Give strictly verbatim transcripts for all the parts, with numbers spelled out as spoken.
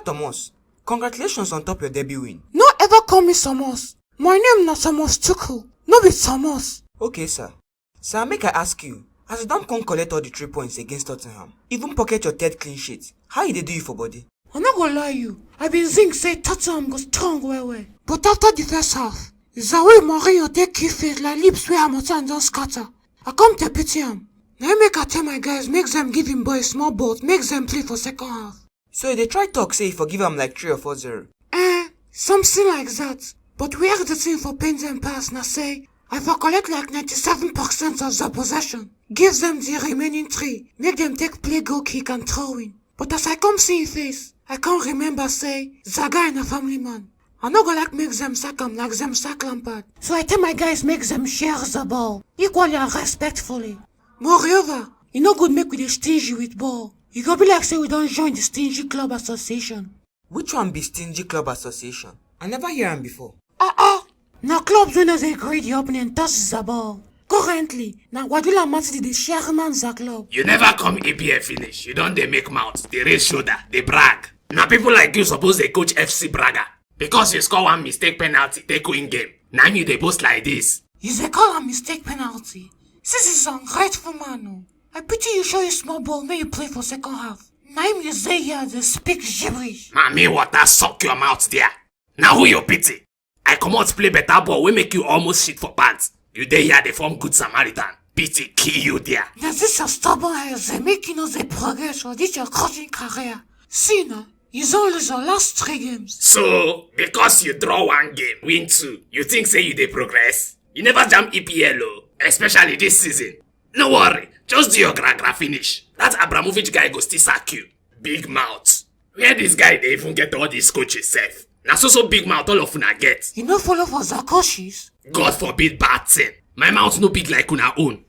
Thomas, congratulations on top your debut win. No ever call me Samos. My name na Samos Tuku, no be Samos. Okay, sir. Sir, make I ask you, as you don come collect all the three points against Tottenham, even pocket your third clean sheet, how e dey do you for body? I no go lie you, I been think say Tottenham go strong well well. But after the first half, the way Mourinho take kill face like lips wey Harmattan don scatter, I come dey pity am. Na im make I tell my guys make dem give im boys small ball, make dem play for second half. So you dey try talk say you forgive am like three or four zero? Eh, something like that. But where the thing for pain dem pass na say I for collect like ninety-seven percent of the possession, give them the remaining three, make them take play goal kick and throw in. But as I come see him face, I come remember say the guy na family man. I no go like make them sack am like them sack Lampard. So I tell my guys make them share the ball equally and respectfully. Moreover, e no good make we dey stingy with ball. E go be like say we don join the stingy club association. Which one be stingy club association? I never hear am before. Ah ah! Na clubs wey no dey gree the opponent touch the ball. Currently, na Guardiola Man City dey share man the club. You never come E P L finish, you don dey make mouth, dey raise shoulder, dey brag. Na people like you suppose dey coach F C Braga. Because you score one mistake penalty take win game, na im you dey boast like this. You dey call am mistake penalty? See this ungrateful man o. I pity you show you small ball make you play for second half. Na im you dey here dey speak gibberish. Mami water suck your mouth there. Na who you pity? I comot play better ball wey make you almost shit for pants. You dey here dey form good Samaritan. Pity kill you there. Na this your stubborn head dey make you no dey progress for this your coaching career. See na, you don lose your last three games. So, because you draw one game, win two, you think say you dey progress? You never jam E P L o, especially this season. No worry, just do your gra gra finish. That Abramovich guy go still sack you. Big mouth. Where this guy dey even get all these coaches sef? Na so so big mouth all of una get. You no follow for Zakoshis? God forbid bad thing. My mouth no big like una own.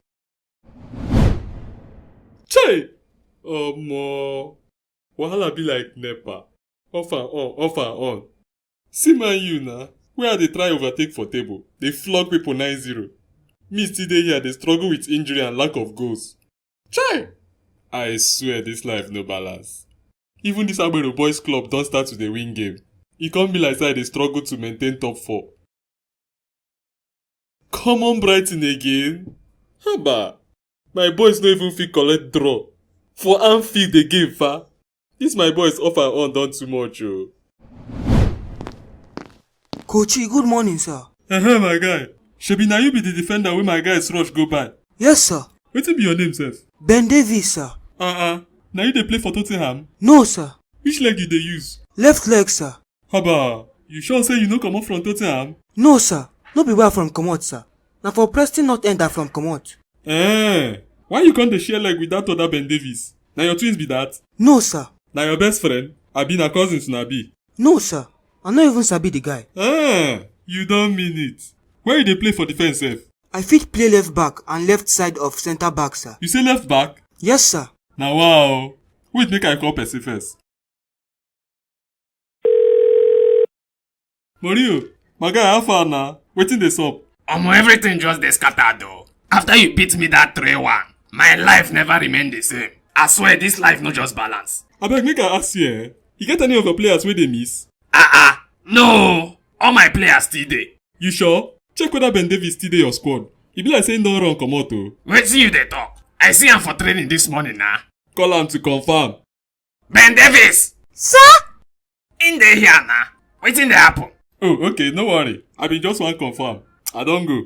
Chai! Omo! Wahala be like nepa. Off and on, off and on. See man you na, wey I dey try overtake for table, dey flog people nine zero. Me still dey here dey struggle with injury and lack of goals. Chai! I swear this life no balance. Even this Agbero Boys Club don start to dey win game. E come be like say I dey struggle to maintain top four. Common Brighton again? Haba! My boys no even fit collect draw. For Anfield again fa? This my boys off and on don too much o. Coachy, good morning, sir. Ehem, my guy. Shebi na you be the defender wey my guys rush go buy? Yes, sir. Wetin be your name sef? Ben Davies, sir. Uh-uh. Na you dey play for Tottenham? No, sir. Which leg you dey use? Left leg, sir. Haba, you sure say you no comot from Tottenham? No, sir. No be where I from comot, sir. Na for Preston North End I from comot. Eh, why you come dey share leg with that other Ben Davies? Na your twins be that? No, sir. Na your best friend? Abi na cousins una be? No, sir. I no even sabi the guy. Eh, you don mean it. Where you dey play for defense sef? I fit play left back and left side of centre back, sir. You say left back? Yes, sir. Na wa o. Wait make I call person first. Morio, my guy, how far na? Wetin dey sup? Omo, everything just dey scatter though. After you beat me that three one, my life never remain the same. I swear this life no just balance. Abeg, make I ask you, eh? You get any of your players wey dey miss? Ah ah, no. All my players still dey. You sure? Check whether Ben Davies still dey your squad. E be like say him don run comot o. Wetin you dey talk? I see am for training this morning na. Call am to confirm. Ben Davies! Sir? Him dey here na. Wetin dey happen? Oh, okay, no worry. I bin just wan confirm. I don go.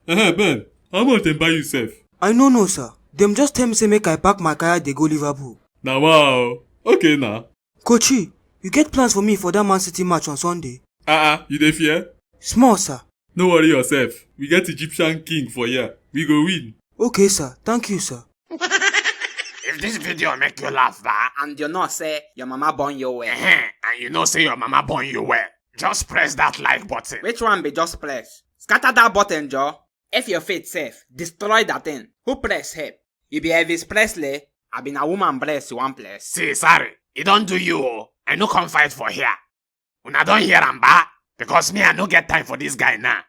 Ehe, Ben, how much dem buy you sef? I no know, sir. Dem just tell me say make I pack my kaya dey go Liverpool. Na wa o. Okay na. Coachy, you get plans for me for that Man City match on Sunday? Ah ah, you dey fear? Small, sir. No worry yourself. We get Egyptian king for here. We go win. Okay, sir. Thank you, sir. If this video make you laugh, ba, and you know say your mama born you well, eh, and you know say your mama born you well, just press that like button. Which one be just press? Scatter that button, Joe. If your faith safe, destroy that thing. Who press help? You be Elvis Presley? I been a woman bless you one place. See, sorry, e don do you o. I no come fight for here. Una don hear am, ba? Because me, I no get time for this guy now.